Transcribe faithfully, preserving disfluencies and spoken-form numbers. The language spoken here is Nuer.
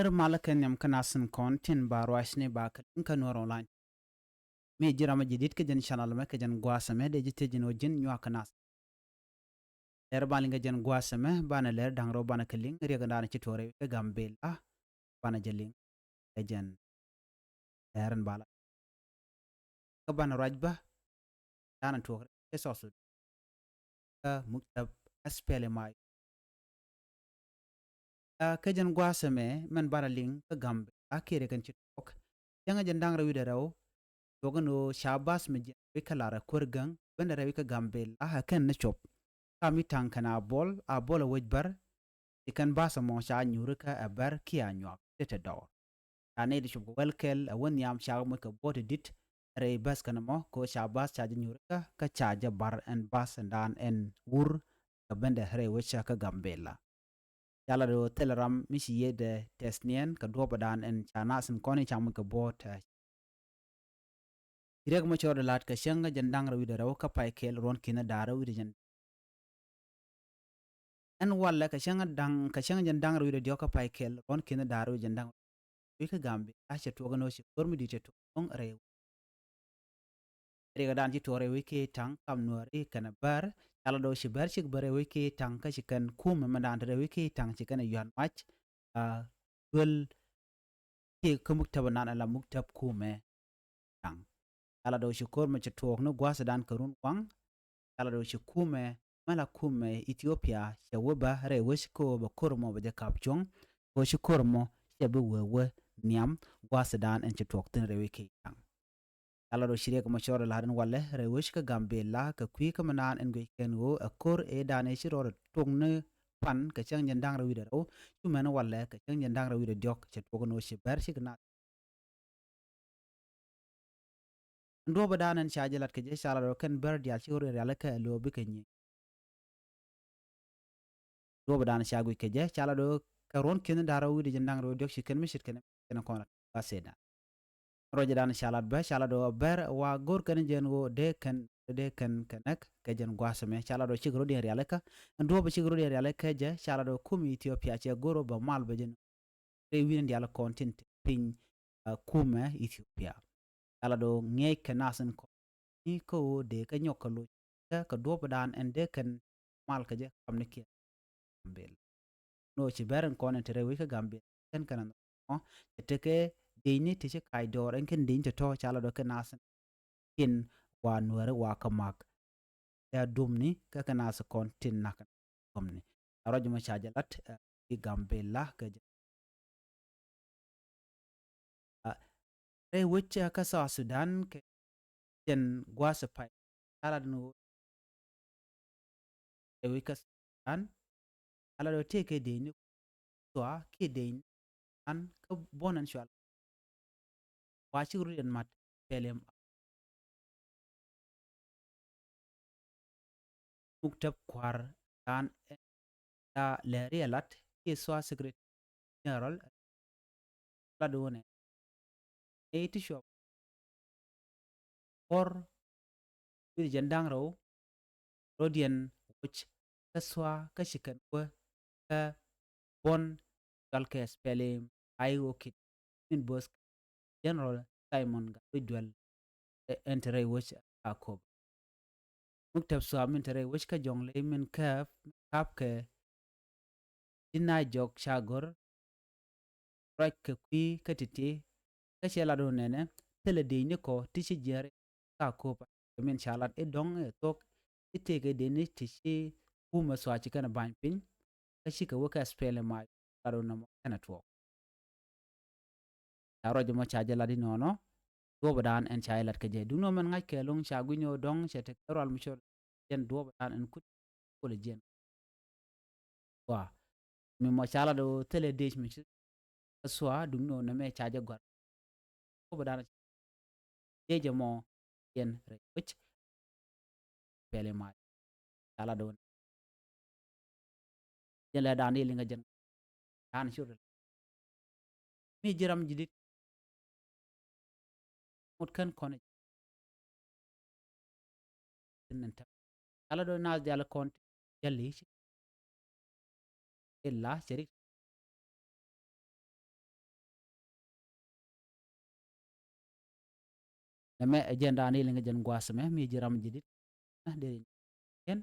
Ɣän malä kɛ nhiam kä nath tin kɔn tin ba ruacni ba kɛ liŋ kä Nuɛr online. Mi ji̱n ram mi ji̱ di̱t kä jɛn channel mɛ kä jɛn gua̱a̱th ɛmɛ, dee ji̱ thiec ji̱n ɣöö ji̱n nyuak kä nath. Lɛr banɛ liŋ kä jɛn gua̱a̱th ɛmɛ, banɛ lɛr da̱ŋ rɛw banɛ kɛ liŋ riɛk in da̱a̱n ci tuɔɔk rɛy wi̱c kä Gambɛla. Banɛ jɛ liŋ kä jɛn lɛr in bala. Kä banɛ ruac bä da̱a̱n tuɔɔk rɛy wi̱c kä South Sudan. Kä muktab S P L M I. Kä jɛn gua̱a̱th ɛmɛ mɛn banɛ liŋ kä Gambɛla kiɛ riɛk in ci tuɔɔk. Cäŋ jɛn da̱ŋ rɛw wi̱cdɛ rɛw, tuɔɔk ɛn ɣöö ca bath mi jiɛn rɛy wi̱c kä Lar ɛ kuäär gäŋ, bendɛ rɛy wi̱c kä Gambɛla ɛ kɛn ni cop. Kam mi ta̱ŋ kɛn a buɔl, a buɔl ɛ wec bär, ci kɛn bath ɛmɔ ca nyuuri kä ɛ bär kiɛ a nyuak, dee te dɔɔr. Ca nɛy ti cop kɛ wäl kɛl ɛ wä nhiam, ca moc kɛ buɔ̱ɔ̱t ti di̱t rɛy bath kɛn ɛmɔ, kɛ ɣöö ca bath ca jɛ nyuuri kä, kä ca jɛ bar ɛn bath ɛn da̱a̱n ɛn wur kɛ bendɛ rɛy wec kä Gambɛla. Ca lat ɣöö thilɛ ram mi ci yiëëdɛ tɛth niɛn kɛ duɔ̱ɔ̱p ɛ da̱a̱n ɛn ca nath tin kɔn i̱ ca moc kɛ buɔ̱ɔ̱t. Ci Riɛk Macar ɛ lat kɛ cäŋ jɛn da̱ŋ rɛw wi̱cdɛ rɛw kä pay kɛl ruɔ̱n ki̱n da̱ŋ rɛw wi̱cdɛ jɛn. Ɛn walɛ kɛ cäŋ da̱ŋ, kɛ cäŋ jɛn da̱ŋ rɛw wi̱cdɛ diɔ̱k kä pay kɛl ruɔ̱n ki̱n da̱ŋ rɛw wi̱cdɛ jɛn da̱ŋ. Wi̱c kä Gambɛla cɛ tuɔɔk ɛn ɣöö ci ko̱r mi di̱i̱t cɛ tuɔɔk ɛn rɛy. Riɛk da̱a̱n ci tuɔɔk rɛy wi̱c kä Itaŋ, kam Nuääri kɛnɛ Bär, ca lat ɣöö ci Bär cik bä rɛy wi̱c kä Itaŋ, kä ci kɛn kumɛ mɛn da̱a̱n te rɛy wi̱c kä Itaŋ ci kɛn ɛ yua̱n mac, a, duel. Ci kä muktab ɛn da̱a̱n ɛ la muktab kumɛ Itaŋ. Ca lat ɣöö ci ko̱r mɛ cɛ tuɔɔk ni gua̱a̱th da̱a̱n kɛ run waŋ. Ca lat ɣöö ci kumɛ, mɛ la kumɛ Ethiopia cɛ wä bä rɛy wec kä ɣöö bɛ ko̱r mɔ bɛ jɛ ka̱p cuɔ̱ŋ. Kɛ ɣöö ci ko̱r mɔ cɛ bi wee wä nhiam gua̱a̱th da̱a̱n ɛn ci tuɔɔk thi̱n rɛy wi̱c kä Itaŋ. Ca lat ɣöö ci Riɛk Macar ɛ lat ɛn walɛ rɛy wec kä Gambɛla kɛ kui̱ kä mɛn da̱a̱n ɛn guic kɛn ɣöö ɛ ko̱r ëë da̱a̱n ëë ci rɔɔdɛ tuɔɔk ni pan kɛ cäŋ jɛn da̱ŋ rɛw wi̱cdɛ rɛw, cu mɛn walɛ kɛ cäŋ jɛn da̱ŋ rɛw wi̱cdɛ diɔ̱k cɛ tuɔɔk ɛn ɣöö ci Bär cik nath. Ɛn duɔ̱ɔ̱p ɛ da̱a̱n ɛn ca jɛ lat kɛ jɛ, ca lat ɣöö kɛn Bär diaal cik rɔɔdɛ rialikä ɛ lo̱o̱ bikɛ nyieny. Duɔ̱ɔ̱p ɛ da̱a̱n ca guic kɛ jɛ, ca lat ɣöö kɛ ruɔ̱n ki̱n da̱ŋ rɛw wi̱cdɛ jɛn da̱ŋ rɛw diɔ̱k ci kɛn mi ce̱tkɛ ni kɛn kɔn lat ba sëëdan. Ruacɛ da̱a̱n ca lat bä, ca lat ɣöö Bär wa go̱r kɛn jɛn ɣöö dee kɛn, dee kɛn kɛ näk kɛ jɛn gua̱a̱th ɛmɛ. Ca lat ɣöö cik rɔɔdɛ rialikä. Ɛn duɔ̱ɔ̱p ɛ cik rɔɔdɛ rialikä kɛ jɛ, ca lat ɣöö kum Ethiopia cɛ go̱r ɣöö bɛ mal bɛ jɛn rɛy wi̱n diaal kɔn tin te piny, a, kumɛ Ethiopia. Ca lat ɣöö ŋiɛc kɛ nath in kɔn ni kä ɣöö dee kɛ nyɔk kɛ loc kɛ, kɛ duɔ̱ɔ̱p da̱a̱n ɛn dee kɛn mal kɛ jɛ kam ni kiɛ Gambɛla. Nɔ ci Bär in kɔn in te rɛy wec kä Gambɛla kɛn kɛn ɛn mɔ cɛ tekɛ dec ni ti ci kac dɔɔr ɛn kɛn dec ni ti tɔ̱, ca lat ɣöö kɛ nath in tin wa Nuääri wa kä mak. Ca dumni kä kɛ nath kɔn tin nak kɔmni. A ruac mɔ ca jɛ lat, ɛ, i̱ Gambɛla kɛ jɛ. A, rɛy wec kä South Sudan kɛ jɛn gua̱a̱th pay. Ca lat ni ɣöö rɛy wec kä South Sudan, ca lat ɣöö tëëkɛ dec ni Thua kiɛ dec ni an kä buɔ̱n ɛn cual. Wa cik rɔɔdɛ mat pɛlɛm. Muktab kua̱r da̱a̱n ɛn la lɛri ɛ lat kiɛ Thua Secretary General lat wunɛ. Ɛ ti cuɔp. Bor wi̱cdɛ jɛn da̱ŋ rɛw rɔɔdiɛn woc kä Thua kä ci kɛn wä kä buɔ̱n cɔalkɛ S P L M I O kit min bo̱o̱th General Simon Gatwec Duel, ɛ, ɛn te rɛy wec Akobo. Muktab Thua min te rɛy wec kä Jɔŋley min kääp, min ka̱pkɛ Di̱t Na̱a̱c Jɔk ca go̱r ruac kɛ kui̱ kä ti̱ti̱. Kä cɛ lat wä nɛnɛ thilɛ dec ni kɔ ti ci jiɛn rɛy kä Akobo. Kɛ min ca lat i̱ dɔ̱ŋ ɛ thuɔ̱k i̱ tëëkɛ dec ni ti ci kumɛ Thua ci kɛn ɛ ba̱ny piny. Kä cikɛ wä kɛ S P L M I lat wä nɔmɔ kɛn ɛ tuɔɔk. Ca ruac mɔ ca jɛ lat inɔnɔ. Duɔ̱ɔ̱p da̱a̱n ɛn ca jɛ lat kɛ jɛ. Duŋni ɣöö mɛn ŋa̱ckɛ ɛlɔ̱ŋ ca gui̱ny ɣöö dɔ̱ŋ cɛ tekɛ rual mi cɔl jɛn duɔ̱ɔ̱p da̱a̱n ɛn kut kulɛ jiɛn. Wa mi mɔ ca lat ɣöö thilɛ dec mi ci kä Thua, duŋni ɣöö nɛmɛ ca jɛ gɔ̱a̱r. Duɔ̱ɔ̱p da̱a̱n jɛ jɛ mɔ jɛn rɛy wec. Pɛlɛ ma ca lat ɣöö jɛn lɛ da̱a̱n i̱ liŋ kä jɛn da̱a̱n ci rɔ mi ji̱ ram ji̱ di̱t. Ŋot kän kɔn i̱ tin nɛn tɛm. Ca lat ɣöö naath diaal kɔn ti jäli ci ila cɛ rik Nɛmɛ ɛ jɛn da̱a̱n i̱ liŋ jɛn gua̱a̱th mɛ mi ji̱ ram ji̱ di̱t. Nɛ dee ri kɛn